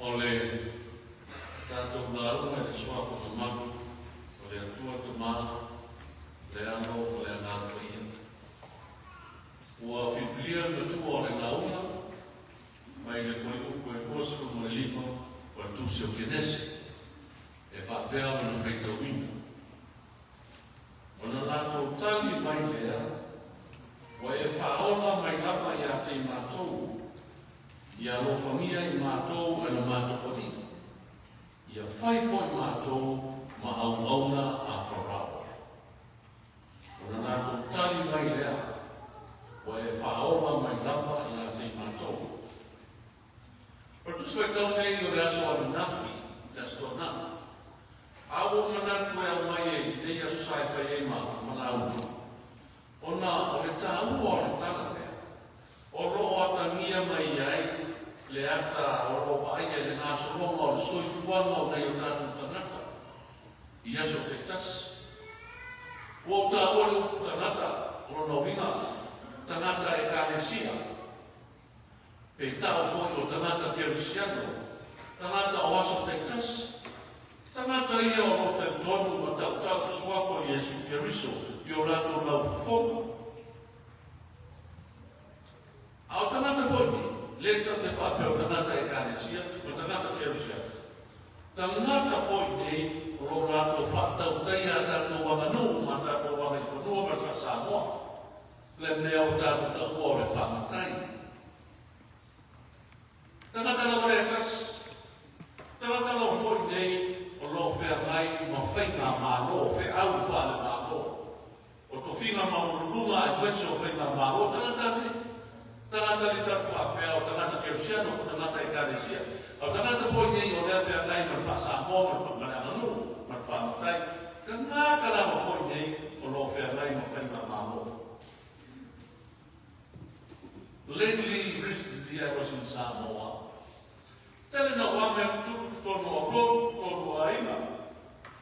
O le tatou lauga i le Suafa mamalu o le Atua Tama, le Alo ma le Agaga Paia. Ua filifilia le matua o le lauga mai le fuaiupu e 25 o le Tusi o Kenese e faapea ona faitauina. Ona latou tali mai lea, Ua e faaola mai lava ia te i matou, ia alofagia i matou e lo matou Alii, ia fai foi matou ma auauna a Farao. Ona latou tali mai lea, Ua e faaola mai lava ia te i matou. O le Tusi Faitau nei o le aso ananafi, le Aso Toonai. A ua ou manatu e aumai ai lenei aso sa e fai ai ma ma lauga, ona o le taua o le tala lea, o lo o atagia mai ai le ata o lo o vaaia i le gasologa o le soifuaga o nai o tatou tagata i aso taitasi. Ua ou taua le upu tagata, o lona uiga, tagata Ekalesia. Pe tau foi o tagata Kerisiano, tagata o aso taitasi, tagata ia o lo o talitonu ma tautau suafa o Iesu Keriso i o latou laufofoga. A o tagata foi nei, le tatou te faapea o tagata Ekalesia, o tagata Kerisiano, tagata foi nei o lo o latou faatautaia a tatou aganuu ma a tatou agaifanua ma le faa-Samoa. Le mea ua tatou taua o le faamatai. Tagata lava lea tasi. Tagata lava foi nei o lo o feagai ma faigamalo, feau faale-Malo. O tofiga maualuluga aemaise o faigamalo, tagata nei. Tagata nei tatou faapea o tagata kerisiano po o tagata ekalesia. A o tagata foi nei o lea feagai ma le faa-Samoa ma le ma le aganuu ma le faamatai. Tagata lava foi nei o lo o feagai ma faigamalo. Lately, recently I was in Samoa. Tele na ua mea tutupu totonu o lotu, totonu o aiga.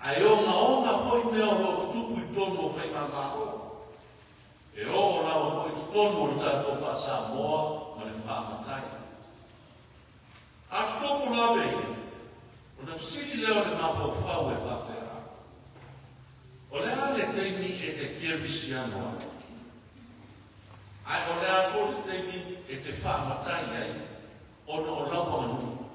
Ae ogaoga foi mea o lo o tutupu i totonu o faigamalo. E oo lava foi i totonu o le tatou faa-Samoa ma le faamatai. A tutupu la mea ia, ona fesili lea o le mafaufau e faapea, O le a le taimi e te kerisiano ai? Ae o le a foi le taimi e te faamatai ai ona o lau aganuu?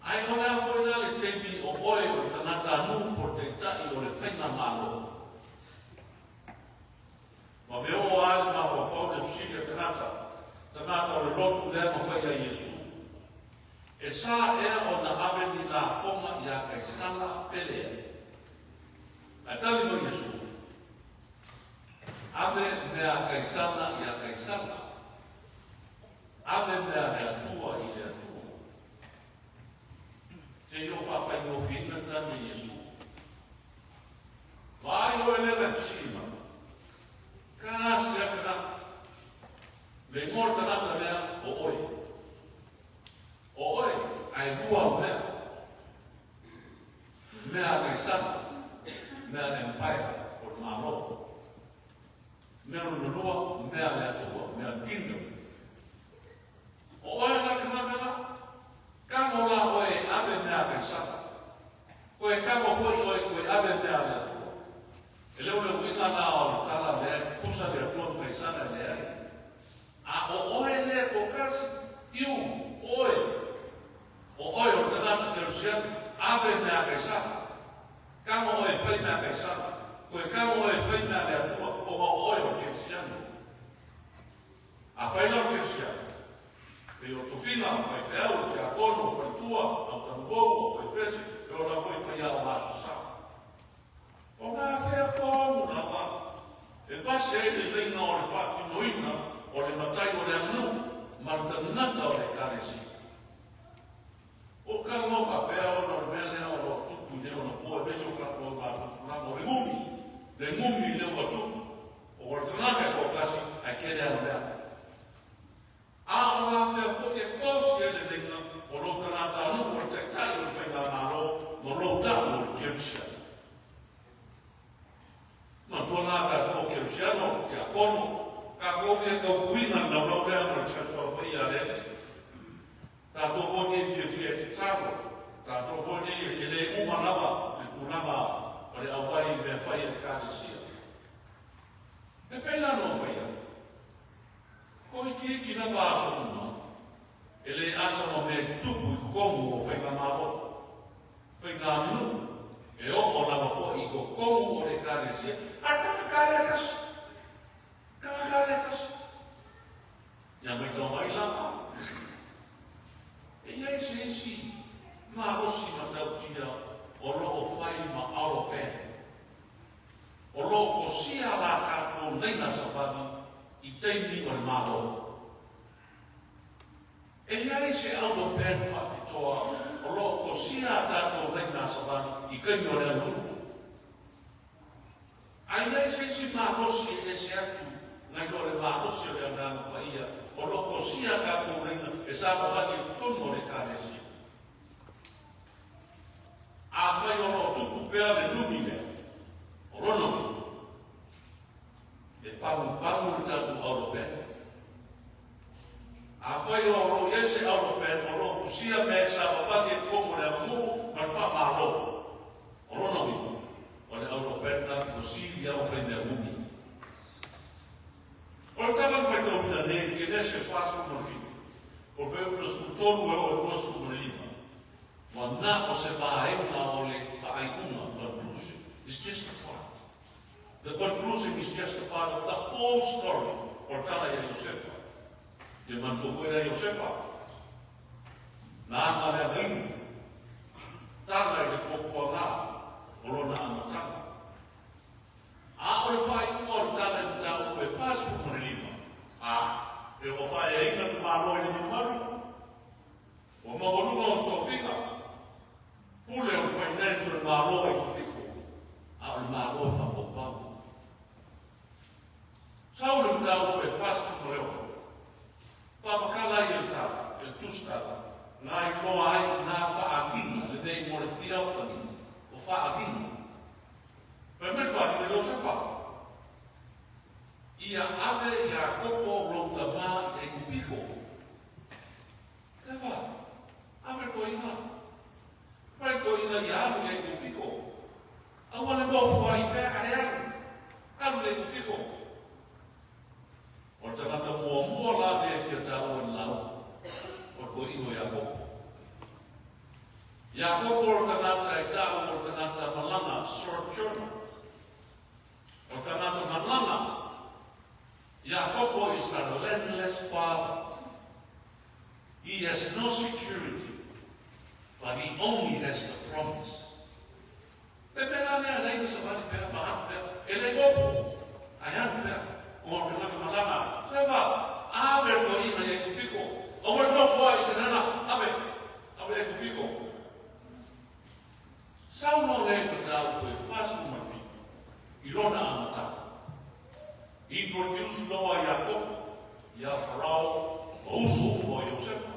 Ae o le a foi la le taimi o oe o le tagatanuu po o le taitai o le faigamalo? Ma me oo a le mafaufau le fesili a tagata, tagata o le lotu lea ma fai ai Iesu. E sa ea ona ave ni lafoga iā Kaisala pe leai? Ae tali mai Iesu, Ave mea a Kaisala iā Kaisala, ave mea a le Atua i le Atua. Se i ou faafaigofieina le tali a Iesu. Vaai oe lea na fesili mai. Ka se a tagata. Le igoa o le tagata lea o oe. O oe, ae lua au mea. Mea a Kaisara, mea a le Empire, o le Malo. Mea lona lua, mea a le Atua, mea a le Kingdom. O oe la kanaka la, kago la oe e ave mea a Kaisara. Koe kago foi oe koe ave mea a le Atua. E le o le uiga la o le tala lea e tutusa le Atua ma Kaisara e leai. A o oe lea toatasi, you, oe, o oe o le tagata Kerisiano, ave mea a Kaisara. Kago oe e fai mea a Kaisara. Koe kago oe e fai mea a le Atua, ona o oe o le Kerisiano. Afai la o Kerisiano, pei o tofiga, o faifeau, o tiakono, o faletua, au talavou, au faipese, e ola foi faiaoga aso sa. O ngā whea tonu lava e vase ai le laina o le faatinoina o le matai o le aganuu ma le tagata o le Ekalesia. O ka mau faapea ona o le mea lea o lo o tupu i nei ona po aemaise o tatou au matupulaga o le gumi, le gumi lea ua tupu, o le tagata e toatasi ae tele ana mea. A o afea foi e kosi ai le leiga o lou tagatanuu o le taitai o le faigamalo ma lou tau o le Kerisiano. Manatua la tatou o Kerisiano, o Tiakono, tatou ia tautuina le laulau lea ma le siasoa paia a le Alii. Tatou foi tatalo, tatou foi nei e le uma lava le tulaga o le auai i mea fai a le Ekalesia. E pei la ona ou fai atu, o itiiti lava aso uma, e le asa ma mea e tutupu i totonu o faigamalo, faiganuu, e oo lava foi i totonu o le Ekalesia, a o le tagata lava lea e tasi, tagata lava lea e tasi. Ia maitau mai la, e i ai se isi malosi matautia o lo o fai ma out of band, o lo o kosia la tatou laina savali i taimi o le Malo. E i ai se out of band faapitoa o lo o kosia a tatou laina savali i taimi o le aganuu. A i ai se isi malosi e ese atu nai lo le malosi o le Agaga Paia o lo o kosia a tatou laina e savavali i totonu o le Ekalesia. Afai o lo o tupu pea le numi lea, o lona uiga, e pagupagu le tatou out of band. Afai o lo o i ai se out of band o lo o kusia mea e savavali ai totonu o le aganuu ma le faamalo, o lona uiga, o le out of band la pito sili lava fai mea umi. O le tala na faitauina nei i le Kenese 47, o le fuaiupu 13 e oo i le 25, ua na o se vaega o le faaiuga, conclusion. It's just a part. The conclusion is just a part of the whole story o le tala ia Iosefa. Ia manatua foi lea Iosefa, na aga le againu, tala i le puapuaga o lona amataga. A o le faaiuga o le tala i mataupu e 45, a e ua faaeaina le Malo i le mamalu, ua maualuga ona tofiga, pule o le finance o le Malo e Ikipiko, a o le Malo e faapaupau. Sau le mataupu e 46, faamatala ai e le tala, e le tusitala, na iloa ai i nā faaaliga lenei mo le theophany o faaaliga. Fai mai le faaaliga Iosefa, Ia ave Iakopo lou tamā i Aikupito. Sefa, ave toeaina. Fai toeaina ia alu i Aikupito. Aua le nofo ai pea ae alu. Alu i Aikupito. O le tagata muamua la lea e fia taua i le lauga, o le toeaina o Iakopo. Iakopo o le tagata e ta'u o le tagata malaga, sojourner. O le tagata malaga, Iakopo is the landless father. He has no security, but he only has the promise. Le mea la lea, leai na savali pea, ma alu pea, e le nofo, ae alu pea, o le tagata malaga. Sefa, ave le toeaina i Aikupito, aua le nofo ai i Kanana, ave, ave i Aikupito. Sau loa lea i mataupu e 47 i lona amataga. Introduce loa Iakopo ia Farao ma uso uma o Iosefa.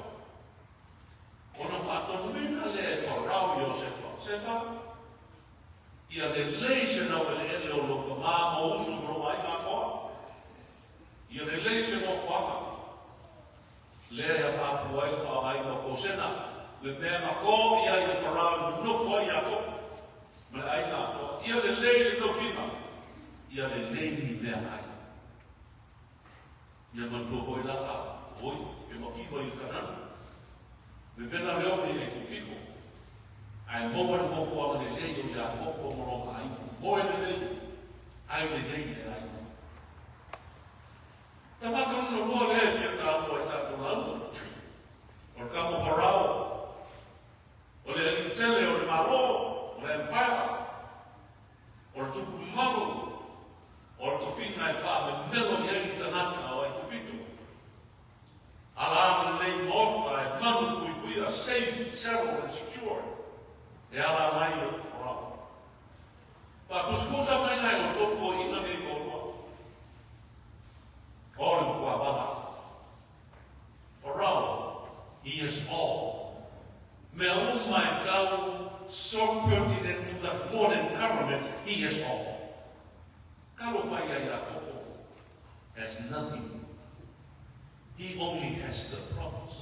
Ona faatonuina lea e Farao Iosefa, Sefa, ia lelei se laueleele o lou tamā ma ou uso ma lou aiga atoa. Ia lelei se nofoaga. Lea e mafua ai le faaaogaina o Kosena, le mea na tō i ai e Farao i nonofo ai Iakopo ma le aiga atoa. Ia lelei le tausiga, ia lelei ni meaai. Ia manatua foi la a oi e makiva i le Kanana. Vevela le one i Aikupito, ae maua le nofoaga lelei o Iakopo ma lona aiga. Moe lelei, ai lelei le aiga. Tagata lona lua lea e fia taua i tatou lauga, o le tama o Farao, o le alii tele o le Malo, o le Empire, o le tupu mamalu, o le tofiga e faamemelo i ai ni tagata o Aikupito. Ala ana lenei Maota e malu puipuia, safe, settled and secured, e ala ala ai o Farao. Faakusukusa mai la e outou toeaiina nei toalua, o le matua vala. Farao, he is all. Mea uma e tau so pertinent to the modern government, he is all. Talofa ia Iakopo has nothing. He only has the promise.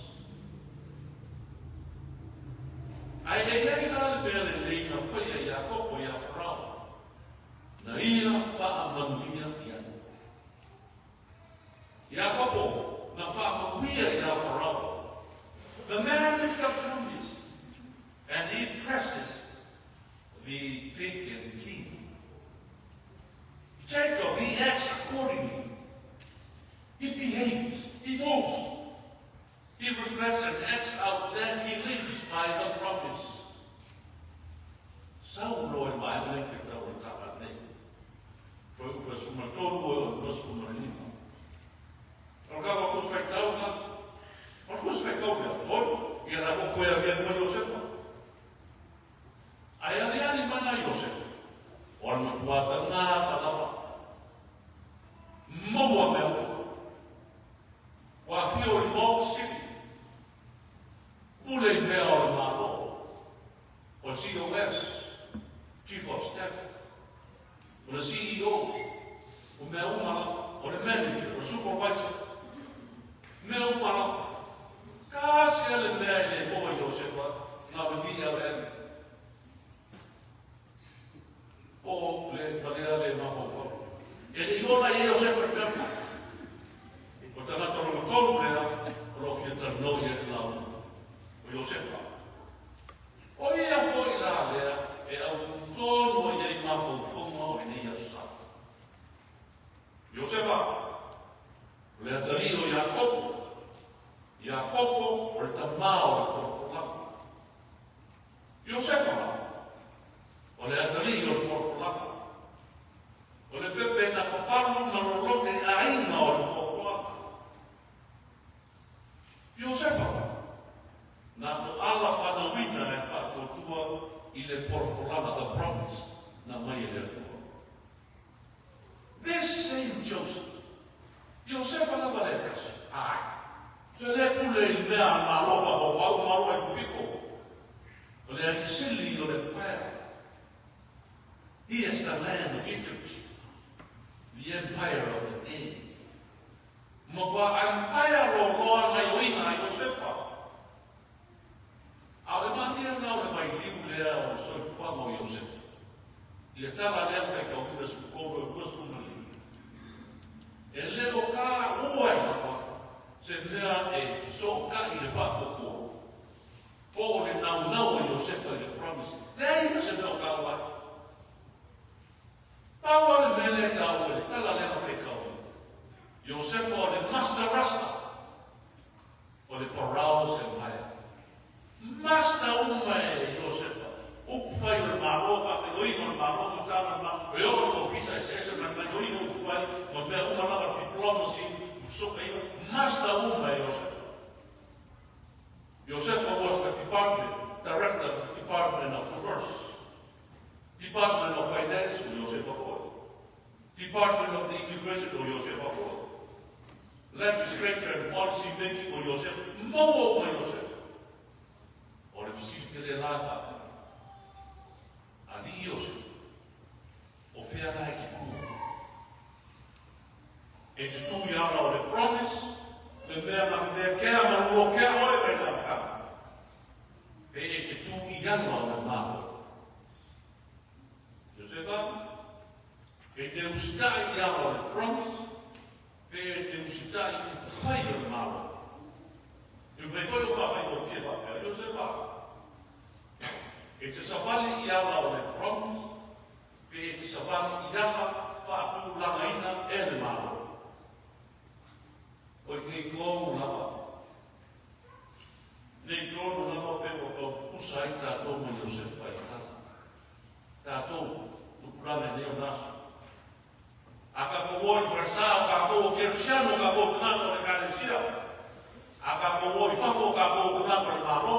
Ae e i ai la le mea lelei na faia e Iakopo iā Farao, na ia faamanuia i ai. Iakopo na faamanuia iā Farao. The man makes a promise and he presses the pagan king. Jacob, he acts accordingly. He behaves, he moves. He reflects and acts out that he lives by the promise. Sau loa i vaega lea faitau o le tala nei. Fuaiupu 13 e oo i le 25. O le kava tusi faitauga, o le tusi faitau lea, hoi, ia la foʻi toe aviavi mai Iosefa. Ae aliali mai la Iosefa, o le matua tagata lava, maua mea uma. Ua afio i Maota Sili, pule i mea o le Malo, o le COS, Chief of Staff, o le CEO, o mea uma lava, o le manager, o le supervisor, mea uma lava. Tasi lava le mea e le maua i Iosefa, na o le VLM. Po o le valea le mafaufau. E le i ola i ai Iosefa i le mea lena. O le tagata lona tolu lea o lo o fia talanoa i ai le lauga, o Iosefa. O ia foi la lea e autu tonu ai ai mafaufauga o lenei aso Sa. Iosefa, o le atalii o Iakopo, Iakopo o le tamā o le folafolaga. Iosefa, o le atalii o le folafolaga. O le pepe na papalu ma lolote aiga o le folafolaga. Iosefa, na toala fanauina e le faatuatua i le folafolaga, the promise, na aumai e le Atua. This same Joseph, Iosefa lava lea tasi, ae, toe lea pule i le mea a le Malo faapaupau, Malo Aikupito, o le alii sili o le empire. He is the land of Egypt, the empire of the day. Matua empire loaloa gaioiga a Iosefa. A o le manaia lena o le vailiu lea o le soifuaga o Iosefa, i le tala lea na faitauina 13 e 25, e le o taua ai lava se mea e fesootai i le faatuatua, po o le naunau a Iosefa i le promise. Leai ma se mea o taua ai. Pau lava le mea lea e taua i le tala lea na faitauina, Iosefa o le master rasta. O le Pharaoh's Empire. Master uma e Iosefa, upu fai o le Malo, faamenoina o le Malo, matala o le Malo, e oo i ofisa eseese ma le maioina upu fai ma mea uma lava, diplomacy, fesootaiga, master uma e Iosefa. Iosefa was the department, director of the Department of Commerce, Department of Finance, o Iosefa foi. Department of the Immigration, o Iosefa foi. Legislature and Policy Making, o Iosefa. Maua uma Iosefa. O le fesili tele la e faapea, Alii Iosefa, o fea la e te tu? E te tu i ala o le promise, le mea na mea kea ma lua kea oe mai le amataga, pe e te tu i ala o le Malo? Iosefa, e te usitai i ala o le promise, pe e te usitai i upufai o le Malo? E mafai foi ona faafaigofie faapea, Iosefa, e te savali i ala o le promise, pe e te savali i ala faatulagaina e le Malo? O i nei tonu lava, nei tonu lava pe ua tau pusa ai tatou ma Iosefa i tala. Tatou, tupulaga i nei ona aso. A tatou o i falesa o tatou o kerisiano, o tatou tagata o le Ekalesia, a tatou o i fafo o tatou o tagata o le Malo,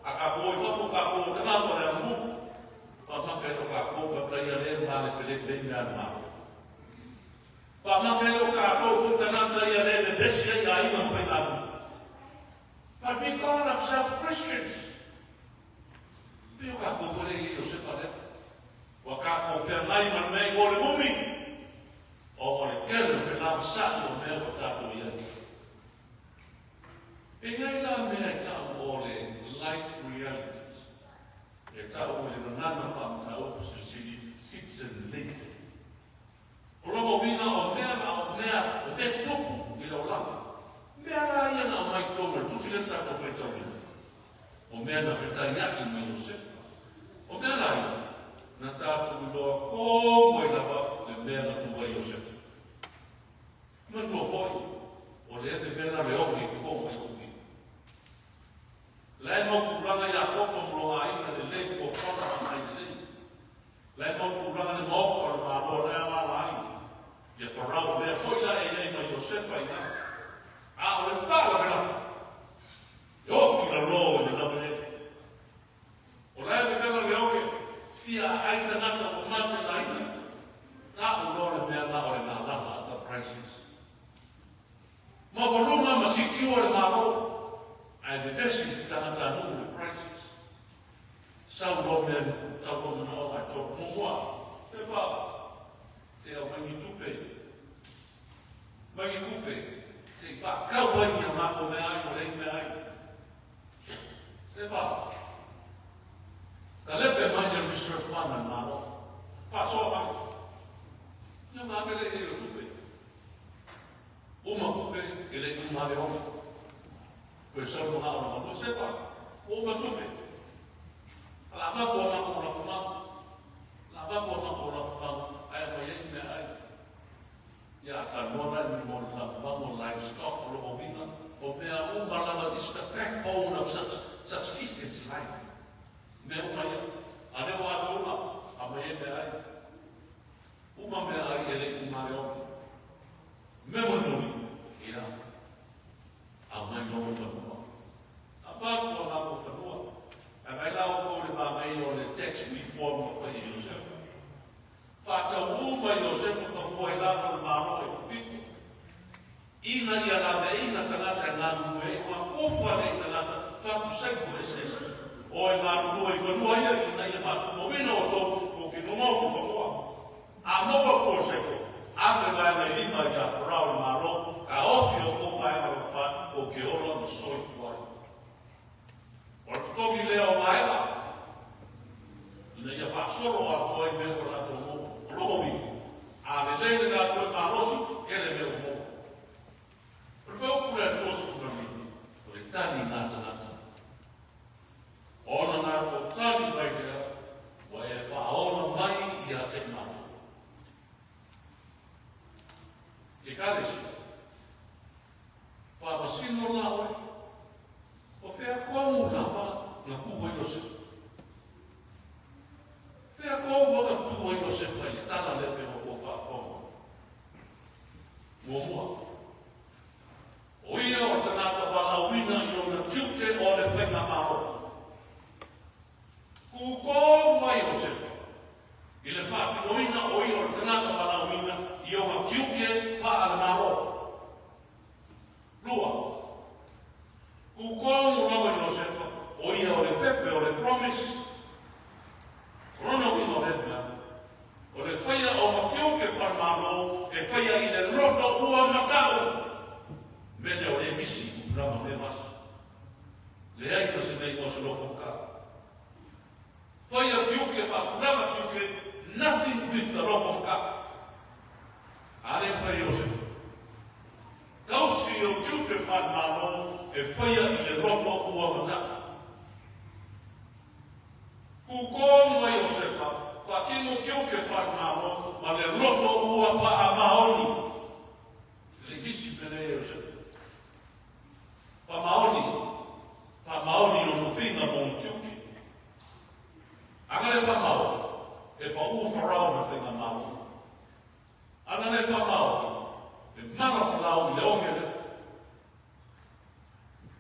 a tatou o i fafo o tatou o tagata o le aganuu, faamata e o tatou tataia le malepelepe i mea a le Malo. Faamata e o tatou foi tagata ia le vevesi ai aiga ma faigamua. But we call ourselves Christians. Pei o tatou foi lea i Iosefa lea. Ua tatou feagai ma le mea i o le umi, ona o le tele o felavasaʻi o mea ua tatou i ai. E i ai la mea e tau o le life realities. E ta'u i le gagana faa-mataupu silisili citizen link. O lona uiga o mea na o mea o mea tutupu i le olaga. Mea la ia na aumai i totonu o le tusi lea na tatou faitauina, o mea na fetaia'i ma Iosefa. O mea la ia, na tatou iloa tonu ai lava le mea na tu ai Iosefa. Manatua foi, o lea vevela le oge i totonu o Aikupito. La e mau tulaga Iakopo ma lona aiga lelei fuafuaga agai lelei. La e mau tulaga le maota o le Malo la e alaala ai ia Farao, lea foi la e i ai ma Iosefa i ina. A o le faalavelave, e oti lalo i le laueleele. O la e vevela le oge, fia aai tagata ua mate le aiga. Ta'u loa le mea la o le galala a the crisis. Maualuga ma sikiua le Malo, ae vevesi le tagatanuu i le crisis. Sau loa mea sau loa manaoga e tolu. Muamua, pepa, se i aumai ni tupe, mai ni tupe, se i faatau ai ni a matou meaai ua leai ni meaai. Pepa, talepe mai le reserve fund a le Malo, faasoa mai. Ia ona ave lea i ai o tupe. Uma tupe e le i uma le ola. Toe sau le manao o le galue, Sefa, ua uma tupe. A la avatu a matou lafumau. La avatu a matou lafumau, ae aumai ai ni meaai. Ia a talanoa la i mo le lafumau mo livestock o lona uiga, o mea uma lava, this is the backbone of subsistence life. Mea uma ia. A lea ua ave uma, aumai ai meaai. Uma meaai e le i uma le ola. Mea mulimuli, ia, aumai loa mo fanua. Avatu a matou fanua. Ae vaai la outou i le manaia o le tax reform na fai e Iosefa. Faatau uma Iosefa fanua i lalo o le Malo o Aikupito, ina ia laveaiina tagata e galulue ai, ona kufa nei tagata faatusaipu eseese o e galulue i fanua ia ina ia faatumauina outou tou te nonofo fanua. A maua fua o seko, ave vaega i lima ia Farao le Malo, ka ofi outou vaega lona fa o ke ola ma soifua ai. O le totogi lea o vaega, ina ia faasolo atoa ai mea ua latou maua. O lona uiga, a lelei le galulue malosi, tele mea ua maua. O le faaupu lea 25, o le tali nā tagata. Ona latou tali mai lea, Ua e faaola mai ia te matou. Ekalesia, faamasino la oe, o fea tonu lava na tu ai Iosefa? Fea tonu lava na tu ai Iosefa i le tala lea pei ona tou faafofoga mai? Muamua, o ia o le tagata valaauina i ona tiute o le faigamalo. Kūkō mai Iosefa i le faatinoina o ia o le tagata valaauina i ona tiute faale-Malo. Lua, kūkō lava Iosefa o ia o le pepe o le promise. O lona uiga o lea mea, o le faia o ona tiute faale-Malo e faia i le loto ua matau. Mea lea o lea e misi i tupulaga o lea vaaso. Leai ma se mea igoa se loto ka. Faia tiute, faatulaga tiute, nothing with the loto ka. A lea na fai e Iosefa. Tausi ou tiute faale-Malo e faia i le loto ua mataʻu. Kūkō mai Iosefa, faatino tiute faale-Malo ma le loto ua faamaoni. E le isi mea lea Iosefa. Faamaoni, faamaoni i lona tofiga ma ona tiute. Ana le faamaoni, e paʻū Farao ma le faigamalo. Ana le faamaoni, e mala Farao i le oge lea.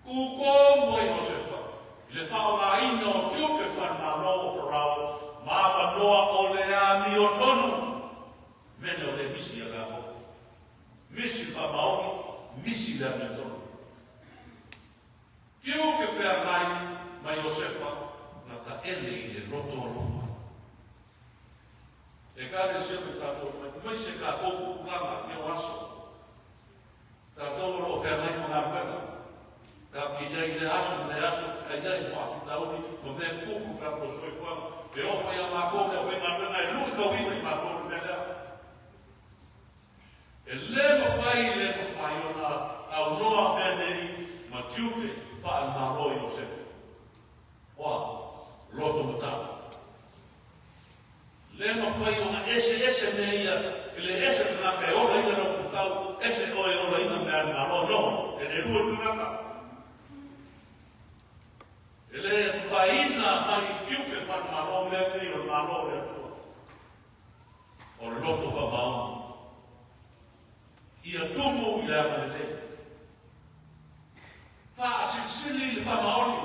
Kūkō mua Iosefa i le faaaogaina o tiute faale-Malo o Farao ma avanoa o le amiotonu. Mea lea o lea e misi ia lākou. Misi le faamaoni, misi le amiotonu. Tiu ke feagai ma Iosefa na taele i le loto alofa. Ekalesia me tatou mai, aemaise tatou tupulaga i o aso. Tatou o lo o feagai ma galuega. Tatou te i ai i lea aso ma lea aso. feagai ai ma faafitauli ma mea e tutupu i le tatou soifuaga. E oo foi ia matou le aufaigaluega e luitauina i matou le mea lea. E le mafai, le mafai ona aunoa mea nei ma tiute faale-Malo i Iosefe. Oa, loto matau. Le mafai ona eseese mea ia, e le ese le tagata e olaina le loto matau, ese oe e olaina mea a le Malo. No, e le lua le tagata. E le papaina mai tiute faale-Malo mea nei o le Malo o le Atua. O le loto faamaoni. Ia tumu i le agalelei. Faasilisili le faamaoni.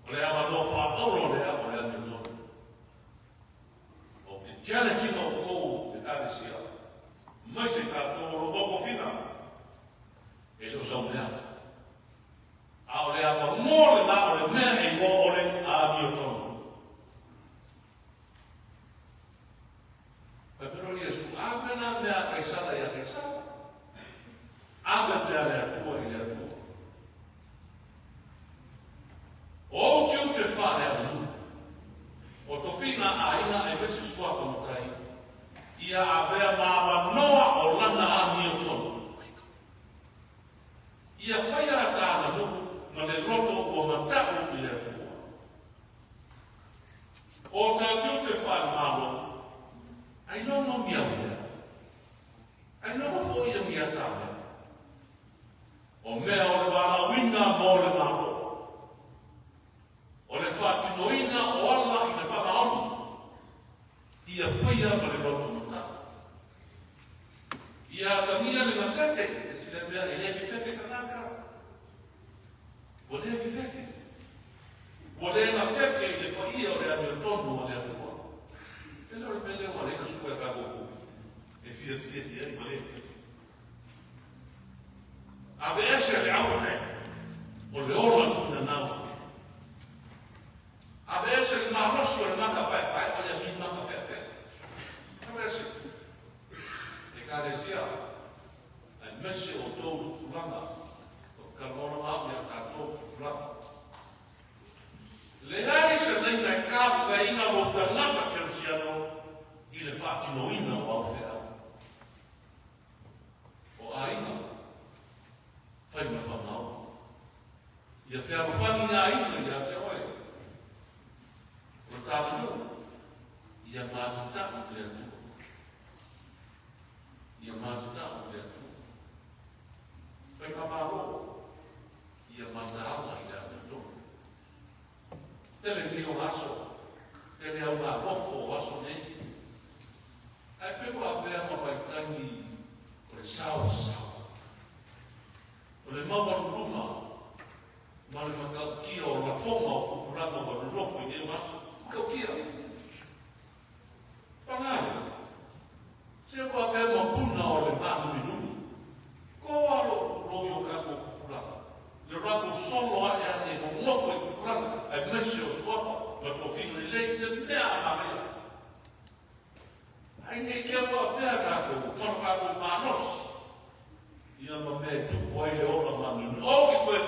O le avanoa faaauro lea o le amiotonu. Ou te challenge ina outou Ekalesia, aemaise tatou o lo o mau tofiga, e le o sau mea. A o le avanoa lena o le mea e igoa o le amiotonu. Fai mai loa Iesu, Ave la mea a Kaisara ia Kaisara, ave mea a le Atua i le Atua. O ou tiute faaleaganuu, o tofiga aiga aemaise suafa matai, ia avea ma avanoa o lana amiotonu. Ia faia a ta aganuu ma le loto ua mata'u i le Atua. O ta tiute faale-Malo, ailoga o miau mea, ailoga foi o mia ta mea. O mea o le valaauina mo le Malo, o le faatinoina o ala i le faamaoni, ia faia ma le loto matau. Ia atagia le gatete, e sila mea e le fefefe tagata. Ua le fefefe. Ua le gatete i le paia o le amiotonu a le Atua. E le o le mea lea ua alai na sue a tatou tupe e fiafia i ai, ua le fefefe. Aveese le aua o le ola tuinanau. Aveese le malosi o le maka paepae ma le amiu maka peapea. Aveese. Ekalesia, aemaise outou tupulaga, o te talanoa lava au ia tatou tupulaga. Leai se laina e kafutaina lou tagata kerisiano i le faatinoina o au feau. O aiga, fai ma faamaoni. Ia fealofani aiga ia te oe. O le taganuu, ia matatau i le Atua. Ia matatau i le Atua. Faigamalo, ia mataala i le amiotonu. Tele nei o aso, tele au nofo o aso nei. Ae pe ua avea ma vaitaimi o le saoasaoa. O le maualuluga ma le matautia o lafoga o tupulaga ua nonofo i nei aso. Matautia. Paga lea. Se ua avea ma puna o le mānuminumi. Koa lou pulou i o tatou tupulaga. Le latou solo ae ane nonofo i tupulaga aemaise o suafa ma tofiga lelei se mea a manaia. Ai nei te ua avea tatou ma lo tatou malosi ia ma mea e tupu ai le ola mānuminumi. Ou te toe